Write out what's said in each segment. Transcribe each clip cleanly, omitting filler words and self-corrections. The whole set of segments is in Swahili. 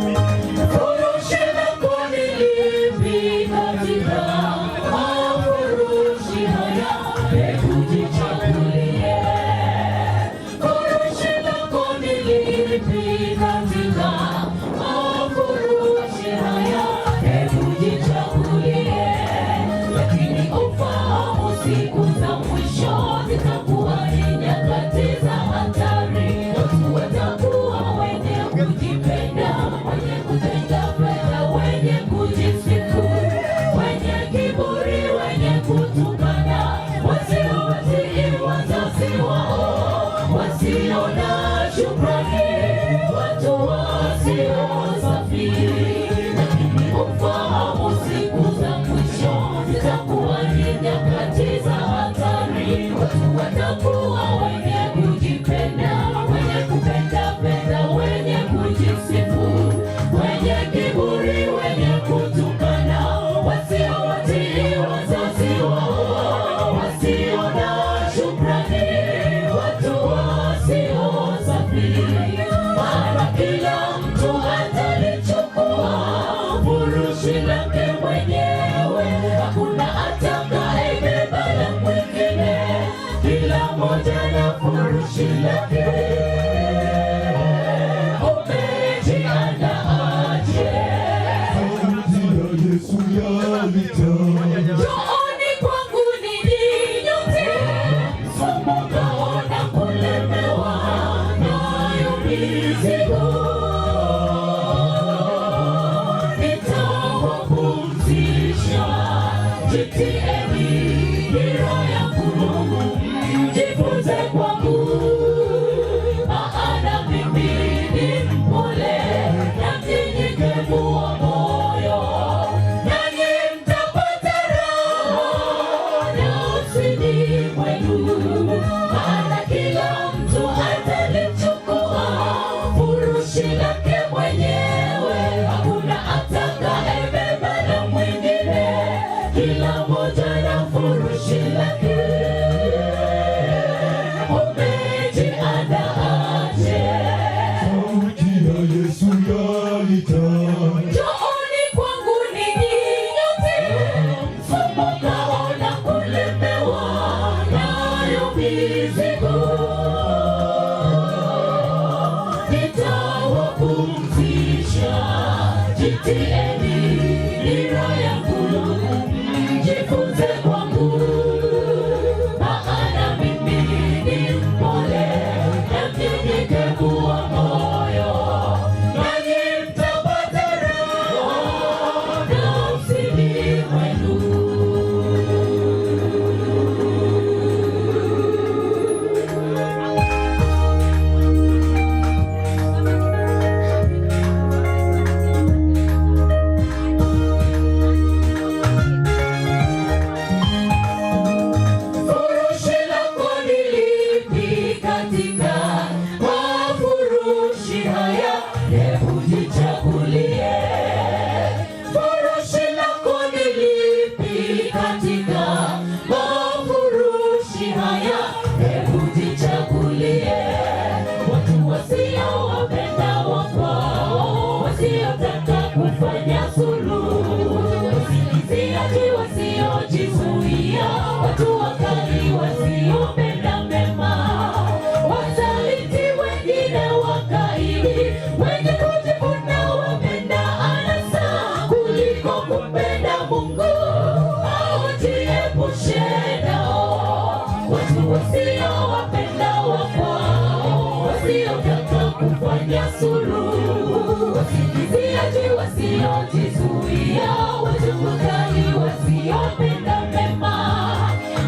Furushi lako ni lipi katika mafurushi haya? Hebu jichagulie. Furushi lako ni lipi katika mafurushi haya? Hebu jichagulie. Lakini ufahamu siku za mwisho zitakuwa ni nyakati za hatari. Watu watakuwa wenye kujipenda, wenye kupenda fedha, wenye kujisifu, wenye kiburi, wenye kutukana, wasiowatii wazazi wao, wasio na shukrani, watu wasio safi. Lakini ufahamu siku za mwisho zitakuwa ni nyakati za hatari. Watu watakuwa wenye kujipenda, wenye kupenda fedha, wenye kujisifu, wenye kiburi, wenye kutukana, wasiowatii wazazi wao, wasio na shukrani, watu wasio safi. Maana kila mtu atalichukua furushi lake mwenyewe, hakuna atakayebeba la mwingine, kila mmoja na furushi lake. Umejiandaaje? Sauti ya Yesu yaita. Njooni kwangu ninyi nyote msumbukao na kulemewa nayo mizigo, nitawapumzisha. Jitieni nira yangu, mjifunze kwangu, maana mimi ni mpole na mnyenyekevu wa moyo, nanyi mtapata raha nafsini mwenu. Maana kila mtu atalichukua furushi lake mwenyewe, hakuna atakayebeba la mwingine, kila mmoja na furushi lake. Umejiandaaje? Sauti ya Yesu yaita. Njooni kwangu ninyi nyote msumbukao na kulemewa nayo mizigo, nitawapumzisha. Jitieni nira yangu, mjifunze kwangu, maana mimi ni mpole na mnyenyekevu wa moyo, nanyi mtapata raha nafsini mwenu. Furushi lako ni lipi katika mafurushi haya? Hebu jichagulie. Furushi lako ni lipi katika mafurushi haya? Hebu jichagulie. Watu wasiowapenda wakwao, wasiotaka kufanya suluhu, wasingiziaji wasiojizuia, watu wakali wasiopenda mema, wasaliti wengine wakaidi, wenye kujivuna, wapenda anasa kuliko kumpenda Mungu, hao jiepushe nao. Watu wasiowapenda wakwao, wasiotaka kufanya suluhu, wasingiziaji wasiojizuia, watu wakali wasiopenda mema,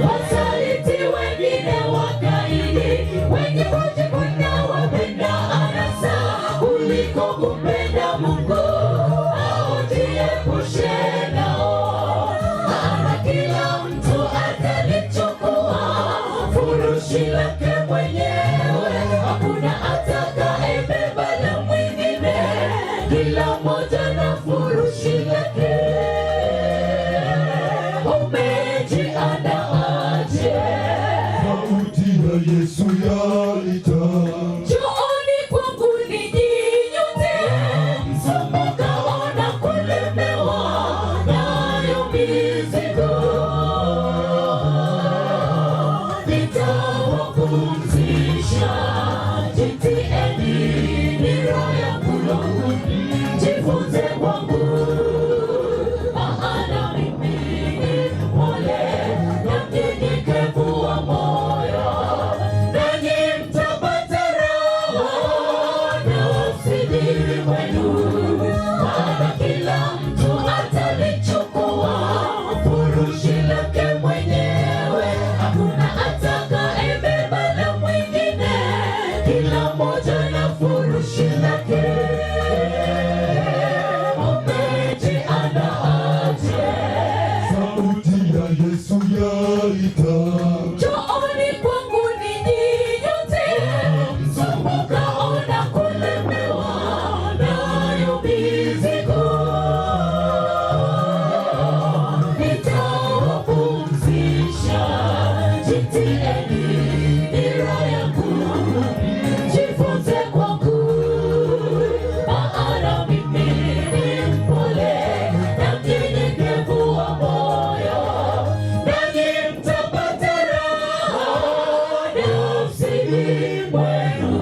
wasaliti wengine wakaidi, wenye kujivuna, wapenda anasa kuliko kumpenda Mungu, hao jiepushe nao. Maana kila mtu atalichukua furushi furushi lake mwenyewe, hakuna atakayebeba la mwingine, kila mmoja na furushi lake. Umejiandaaje? Sauti ya Yesu yaita. Njooni kwangu ninyi nyote msumbukao na kulemewa nayo mizigo, nitawapumzisha. Jitieni nira yangu, jifunze kwangu, maana mimi ni mpole na mnyenyekevu wa moyo, nanyi mtapata raha nafsini mwenu, maana kila mtu atalichukua furushi lake mwenyewe, hakuna atakayebeba la mwingine, kila mmoja na furushi lake. Umejiandaaje? Sauti ya Yesu yaita. Njooni kwangu ninyi nyote msumbukao na kulemewa nayo mizigo, nitawapumzisha. Jitieni nira yangu, jifunze kwangu, maana mimi ni mpole na mnyenyekevu wa moyo, nanyi mtapata raha nafsini mwenu.